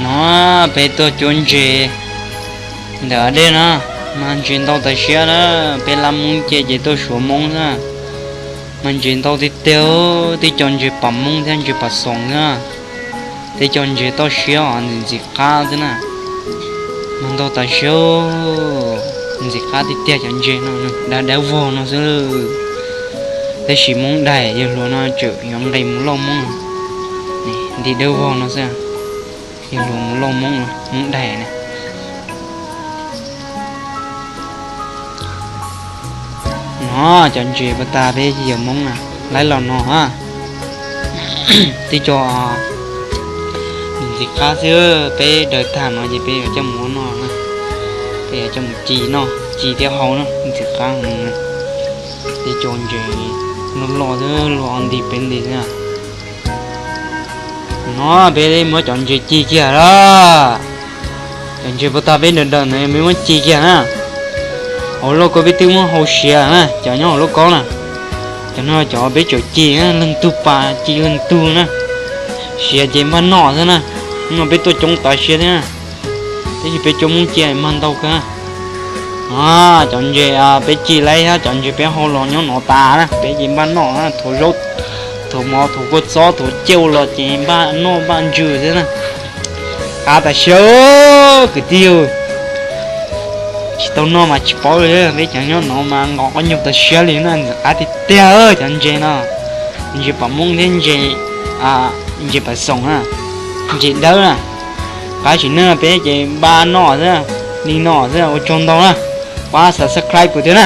No peb tuaj cuab ntses ntawm dej no, mas ntses ntau tas siab na. Peb lab Hmoob cia ces tuaj suav Hmoob xwb, mas ntses ntau tiag tiag. Tej co ntses pam Hmoob thiab ntses pam xoom xwb, tej co ntses toj siab os, ntxim ntxim qab xwb na. Mas ntau tas siab, ntxim qab tiag tiag cov ntses no, dawb dawb vog no xwb. Tab sis Hmoob daim yawg hluas no tseem yuav nqis mus lauj Hmoob, nti dawb vog no xwb. Yawg hluas mus lauj Hmoob, Hmoob daim na. No cov ntses puag ta peb yawg Hmoob na, laib los no, tej co ntxim qab xwb. Peb daws tag no ces peb yuav coj mus ua noj na, peb yuav coj mus ci noj, ci thiab hau na, ntxim qab. Tej co ntses loj loj xwb, luag nti peb nti xwb. No peb muab cov ntses ci kiag lawm. Cov ntses puag ta peb daws daws ntawd peb muab ci kiag na. Hauv lauj kaub peb twb muab hau siav na, cov nyob hauv lauj kaub na. Cov no cov peb tseem ci na, leej tug pas ci leej tug na. Siav ces npaj noj xwb na. Hnub no peb tuaj coob tas siab thiab na, tab sis peb cov Hmoob ci mag ntau kawg. Cov ntses peb ci laib thiab cov ntses peb hau los nyob no tas na, peb ces npaj noj na, thuav zaub, thuav mov, thuav kua txob, thuav cauj los ces npaj noj npaj ntsws xwb na. Qab tas siab kwv tij, tsis tau noj mas tsis paub li. Peb cov nyob no mas nqos qab nyuag tas siab li na, ntxim qab tiag tiag cov ntses no. Ntses pam Hmoob thiab ntses, ntses pam xoom na, ntses dawb na. Qab tsis noj peb ces npaj noj xwb, li no xwb, ua tsaug ntau na. Pab subscribe kuv thiab na.